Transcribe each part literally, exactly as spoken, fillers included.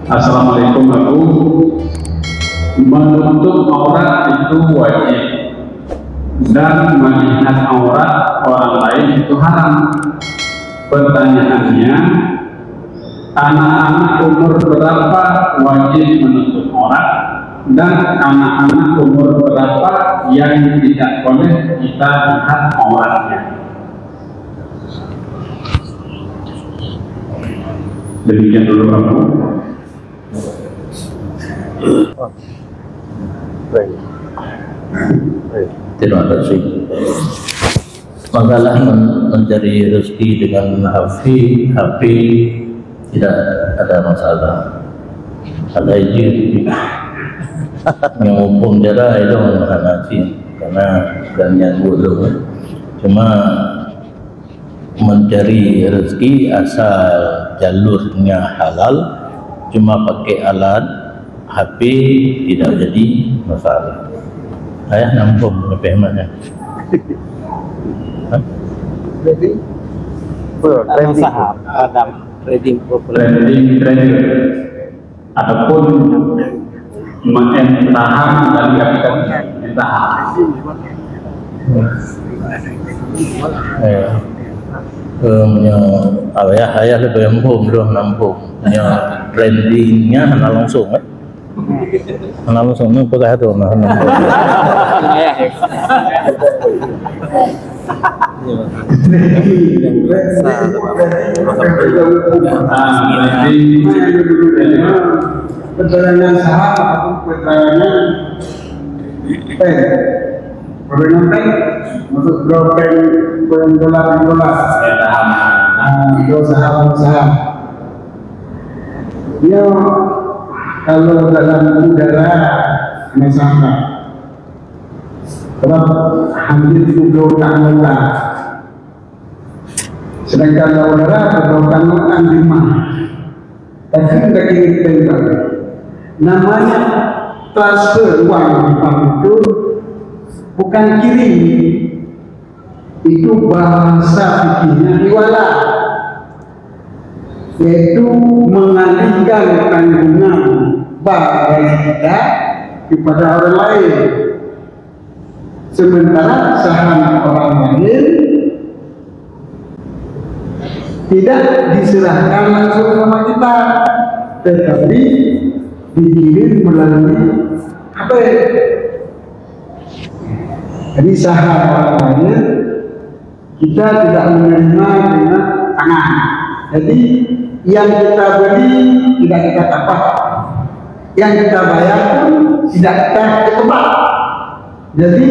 Assalamualaikum, Abu. Menutup aurat itu wajib dan melihat aurat orang lain itu haram. Pertanyaannya, anak-anak umur berapa wajib menutup aurat dan anak-anak umur berapa yang tidak boleh kita lihat auratnya? Demikian dulu, Abu. Terima kasih. Masalah men- mencari rezeki dengan H P, H P tidak ada masalah. Ada izin. Yang hukum jarai dong hana cit karena dan yang bodoh. Cuma mencari rezeki asal jalurnya halal, cuma pakai alat H P tidak jadi masalah. Ayah nampung lebih mana? Hah? Trading. Apa, trading? Usaha, padang trading, trading, trading. Ataupun main saham dari kapital saham. Eh, eh, punya ayah, ayah lebih empuk, belum nampung. Punya trendingnya hana langsung, eh. Hana langsung ni peugah tu, nah, nampung. Keterangan saham ataupun keterangan pen. Keterangan pen, maksud bro pen, pen dolar, dolar. Ah, bro saham, bro saham. Nyoe kalau dalam udara, misalkan, sebab hampir pukul enam belas. Sedangkan kalau udara, pukul enam belas lima. Tapi kita kira tentang namanya transfer uang di bank itu bukan kirim. Itu bahasa fikihnya hiwalah, yaitu mengalihkan tanggungan bank dari kita kepada orang lain. Sementara saham orang lain tidak diserahkan langsung kepada kita, tetapi dikirim melalui H P. Jadi saham orang lain kita tidak menerima dengan tangan. Jadi yang kita beli tidak kita tapak, yang kita bayar pun tidak kita kepak. Jadi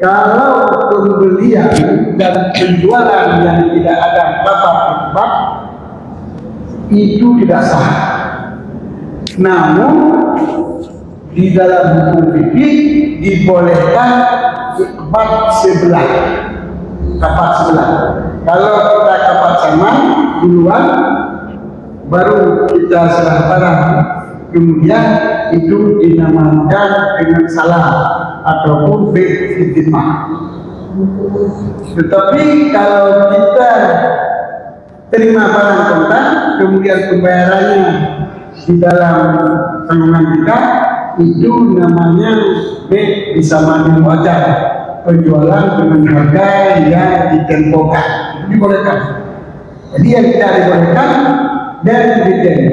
kalau pembelian dan penjualan yang tidak ada tapak kepak itu tidak sah. Namun di dalam hukum fikih dibolehkan iqbad sebelah, kapat sebelah. Kalau kita kapat saman duluan, baru kita serah barang, kemudian itu dinamakan dengan salam ataupun bai' fi dhimmah. Tetapi kalau kita terima barang kontan, kemudian pembayarannya di dalam tanggungan kita, itu namanya bai' bi samanin muajjal, penjualan dengan harga yang ditempokan. Itu dibolehkan. Jadi yang tidak dibolehkan, bai' bi dain.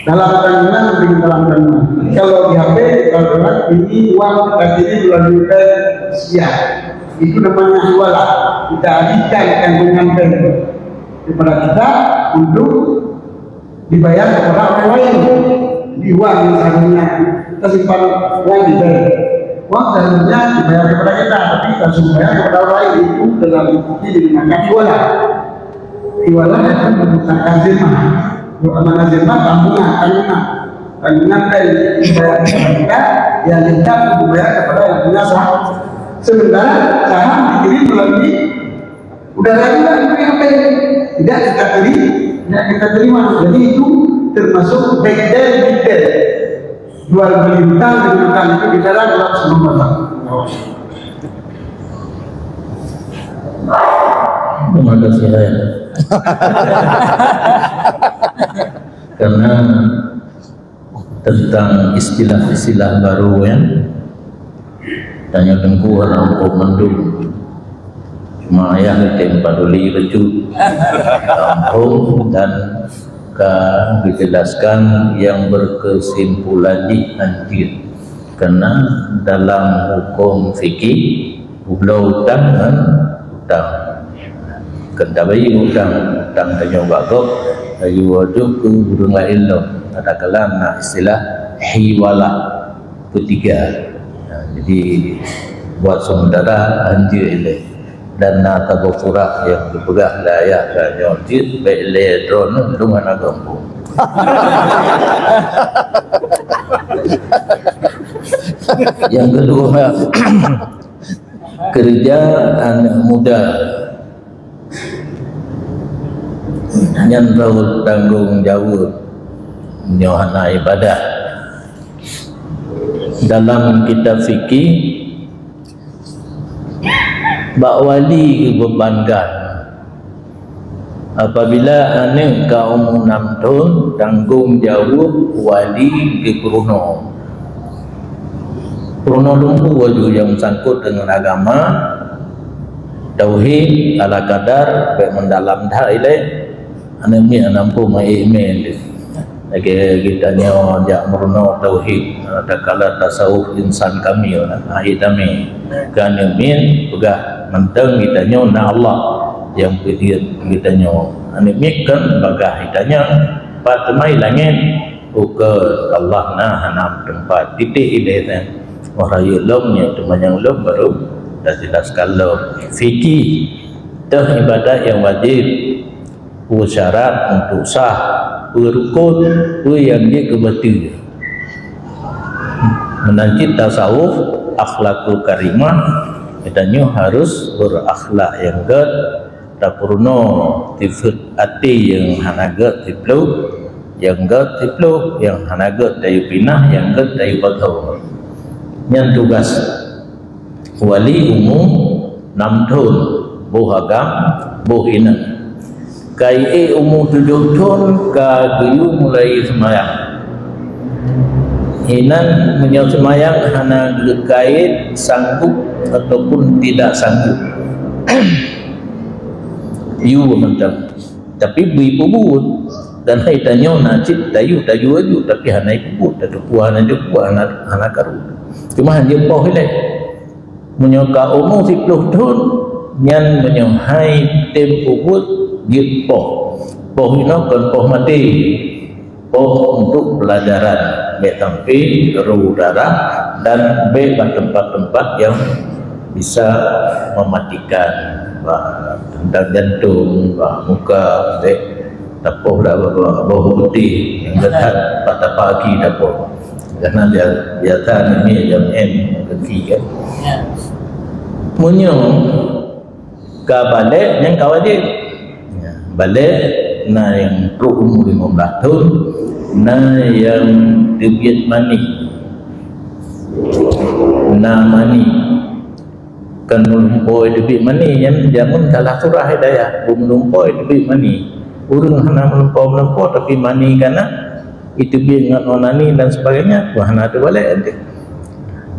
Dalam tanggungan, di dalam tanggungan. Jadi kalau di H P, kalau dalam ini uang kita kirim melalui bank sekian. Itu namanya hiwalah. Kita alihkan tanggungan bank kepada kita untuk dibayar kepada orang lain. Di uang yang seharusnya kita simpan uang di bank. Uang seharusnya dibayar kepada kita, tapi kita suruh bayar kepada orang lain. Itu dalam fikih dinamakan hiwalah. Hiwalah itu merupakan zimah. Bukan mana zimah, tanggungan, tanggungan. Tanggungan kan yang dibayar kepada kita, yang kita dibayar kepada yang punya saham. Sementara saham dikirim melalui udara juga, itu yang apa? Tidak kita terima, tidak kita terima. Jadi itu termasuk bai' dain bi dain. Jual beli hutang dengan hutang itu bicara dalam sebelum malam. Terima kasih, Hai. Karena Tentang istilah-istilah baru, ya. Tanyoe Teungku hana muphom mandum. Cuma ayah tem paduli bacut. Muphom dan ka dijelaskan yang berkesimpulan jih hanjeuet. Karena dalam hukum fikih, ubloe utang ngon utang. Keu tabayeue utang, utang tanyoe bak gob, laju jok keu ureueng laén lom. Kadang-kadang na istilah hiwalah ketiga. Nah, jadi buat sementara hanjeuet ilée. Dan na tabah surat nyang geupeugah lé ayah tanyoe jeuet bèk lé droeneuh lôn hana gampông. Yang kedua, kerja anak muda nyan rôh tanggông jaweueb nyoe hana ibadah. Dalam kitab fikih, bak wali geubebankan. Apabila aneuk ka umu enam thon, tanggông jaweueb wali geupeurunoe. Peurunoe lôn peue laju nyang meusangkot deungon agama, tauhid, ala kadar, bèk meudalam that ilée. Aneuk miet hana muphom, maé-maé lé. Lagèe geutanyoe jak meurunoe tauhid, takala tasawuf insan kamil, akhé zamé. Keu aneuk miet peugah mantong geutanyoe na Allah nyang peujeuet geutanyoe. Aneuk miet kan bagah geutanyoe, pat teuma i langét, ukeue Allah na hana meuteumpat. Titik ilée nyan. Wah rayeuk lom nyoe teumanyong lom baru tajelaskan lom. Fikih, toh ibadat nyang wajéb. Peue syarat untuk sah, peue rukon, peue nyang jeuet keu bateue. Meunan cit tasawuf, akhlakul karimah, geutanyoe harus beurakhlak nyang gèt, tapeurunoe sifeuet até nyang hana gèt siploh, nyang gèt siploh, nyang hana gèt tayue pinah, nyang gèt tayue pagoe. Nyan tugaih wali umu enam thon, boh agam, boh inong. Ka ié umu tujoh thon ka geuyue mulai seumayang. Inan meunyoe seumayang hana geukait sanggup ataupun tidak sanggup, yue mantong. Tapi bri peubuet, dan hai tanyoe na cit tayue, tayue aju, tapi hana peubuet, tateupeue hana jeuet peubuet, hana, hana karu. Cuma hana jeuet poh ilée. Meunyoe ka umu siploh thon, nyan meunyoe hai tem peubuet jeuet poh. Poh inoe kon poh maté. Poh untuk pelajaran. Bèk sampai ro darah dan bèk bak tempat-tempat yang bisa mematikan. Bak tentang jantung, bak muka, bèk tapoh dah bak, bak, bak boh putih. Nyang geuh that, bak tapak aki tapoh. Karena bia-, biasa aneuk miet jam M kaki kan. Meunyoe ka balek, nyan ka wajéb. Ya, balek na nyang trok umu lima belas thon, na nyang teubiet mani. Na mani. Kan meulumpoe teubiet mani, nyan jameun salah surah hidayah, beu meulumpoe teubiet mani. Ureueng hana meulumpoe-meulumpoe, tapi mani ka na, iteubiet ngon onani dan sebagainya, wah, hana teubalek nanti.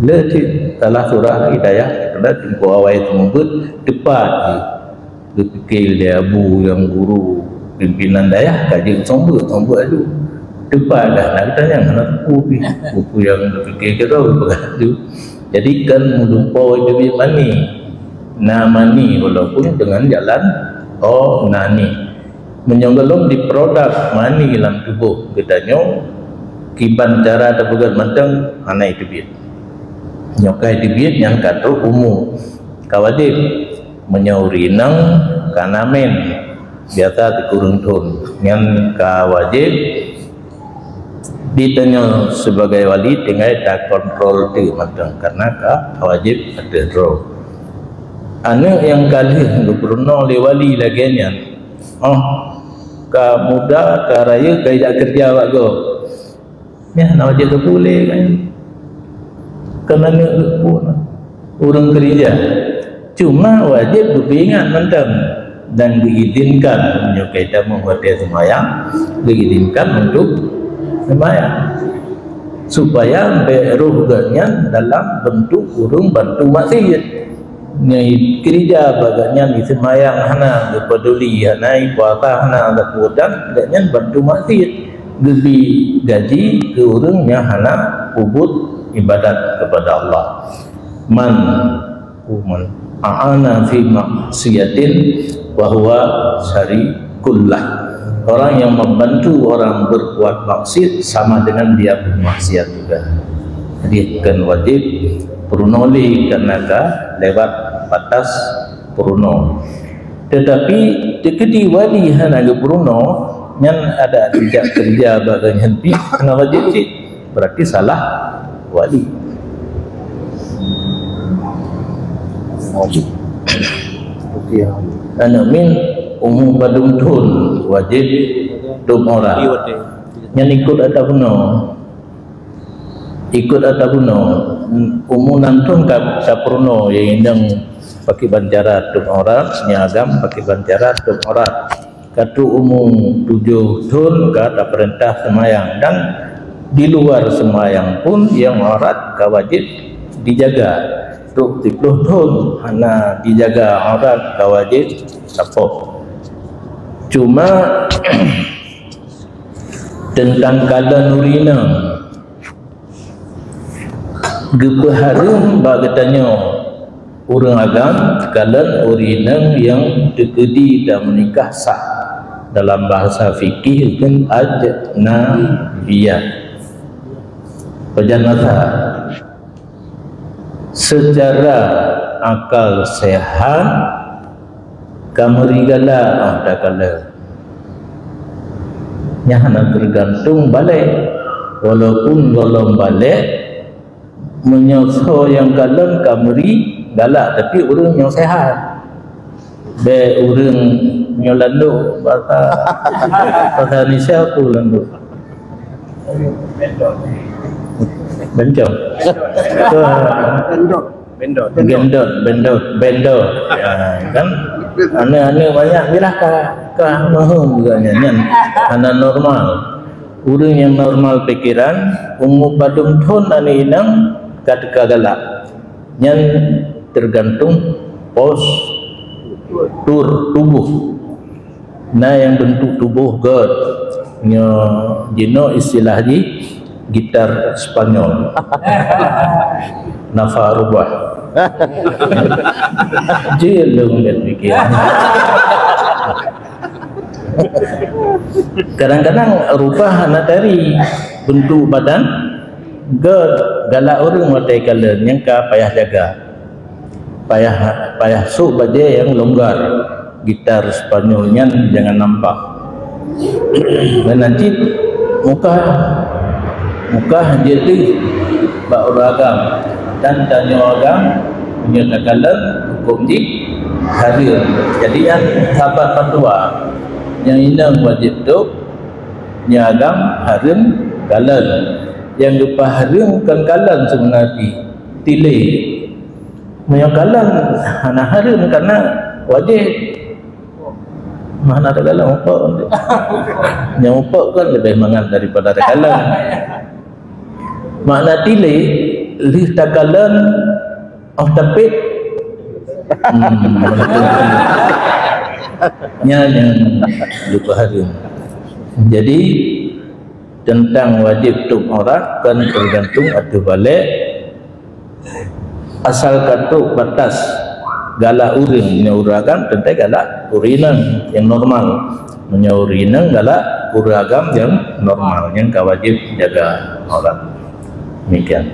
Le cit salah surah hidayah, kena teungku awai seumeubeuet, teupat jih. Geupike lé abu nyang guru pimpinan dayah ka jeuet seumeubeuet, seumeubeuet aju. Teupat dah, na geutanyoe hana teupeu pih. Buku nyang geupike keudroe geupeugah aju. Jadi kan meulumpoe teubiet mani. Na mani walaupun dengan jalan onani. Meunyoe gohlom diproduksi mani lam tuboh geutanyoe, kiban cara tapeugét mantong hana iteubiet. Nyoe ka iteubiet nyan ka trok umu. Ka wajéb. Meunyoe ureueng inong ka na mén, biasa sikureueng thon, nyan ka wajéb ditanyoe sibagai wali tinggai takontrol teuk mantong, karena ka wajéb ateueh droe. Aneuk nyang ka lheueh geupeurunoe lé wali lagèe nyan, oh, ka muda, ka rayeuk, ka ijak keureuja bak gob. Nyan hana wajéb geupeu lé kan. Kan aneuk geupeu ureueng keureuja. Cuma wajéb geupeuingat mantong dan geuizinkan meunyoe ka jitamong watèe seumayang, geuizinkan untuk seumayang. Supaya bèk roh geuh nyan dalam beuntuk ureueng bantu maksiet. Nyan keurija bak geuh nyan, seumayang hana geupeuduli, hana puasa hana geupeuduli, geuh nyan bantu maksiet. Geubri gaji keu ureueng nyang hana peubuet ibadat keupada Allah. Man Uman a'ana fi maksiatin wa huwa syarikul lah. Orang yang membantu orang berbuat maksiat sama dengan dia bermaksiat juga. Jadi, kon wajéb peurunoe lé, karena ka lewat batas peurunoe. Tetapi, teukeudi wali hana geupeurunoe, nyan ada tidak kerja bak geuh nyan pih, hana wajéb cit. Berarti salah wali. Aneuk miet umu padum thon wajéb tôb aurat. Nyan ikot ata peurunoe. Ikot ata peurunoe. Umu nam thon ka, ka peurunoe, nyang inong pakriban cara tôb aurat, nyang agam pakriban cara tôb aurat. Ka trôk umu tujoh thon ka tapeurintah seumayang, dan di luar seumayang pun nyang aurat ka wajéb dijaga. Trôk siplôh thon hana dijaga aurat ka wajéb tapoh. Cuma teuntang kalon ureueng inong, geupeuhareuem bak geutanyoe ureueng agam kalon ureueng inong nyang teukeudi dan meunikah sah dalam bahasa fikih kheun ajnabiyah. Pajan masa, seucara akal sehat, ka meuri galak, ah, takalon. Nyan hana teugantung balek. Walaupun gohlom balek, meunyoe soe nyang kalon ka meuri galak, tapi ureueng nyang sehat. Bèk ureueng nyoe landok, bahasa, bahasa Indonesia aku landok. Bencong. Bendot. Gendot, bendot, bendot. Ya, kan? Aneuk-aneuk banyak bilah ka, ka mahom juga nyan, nyan. Hana normal. Ureueng nyang normal pikeran, umu padum thon aneuk inong ka teuka galak. Nyan teugantung postur tuboh. Na nyang beuntuk tuboh gèt. Nyoe jinoe istilah jih gitar Spanyol. Nafa rubah. Jeuet lôn gèt piké. Kadang-kadang rubah hana tari bentuk badan gèt, galak ureueng watèe kalon, nyan ka payah jaga. Payah, payah sôk bajèe nyang longgar. Gitar Spanyol nyan jangan nampak. Dan nanti mukah, mukah jeuet deuh bak ureueng agam. Dan tanyoe agam, meunyoe takalon, hukôm jih hareuem. Jadi nyan sahabat mandua, nyang inong wajéb tôb, nyang agam hareuem kalon. Nyang geupeuhareuem kon kalon seubeuna jih, tiléh. Meunyoe kalon hana hareuem karena wajéb. Mah hana takalon upok. Nyang upok kan leubeh mangat daripada takalon. Makna tiléh, lheueh takalon, oh, tapét. Hmm. Nyan nyang lupa hareuem. Jadi, teuntang wajéb tôb aurat kan teugantung ateueh balek. Asal ka trôk batas galak ureueng, meunyoe ureueng agam teuntèe galak ureueng inong nyang normal. Meunyoe ureueng inong galak ureueng agam nyang normal, nyang ka wajéb jaga aurat. Demikian.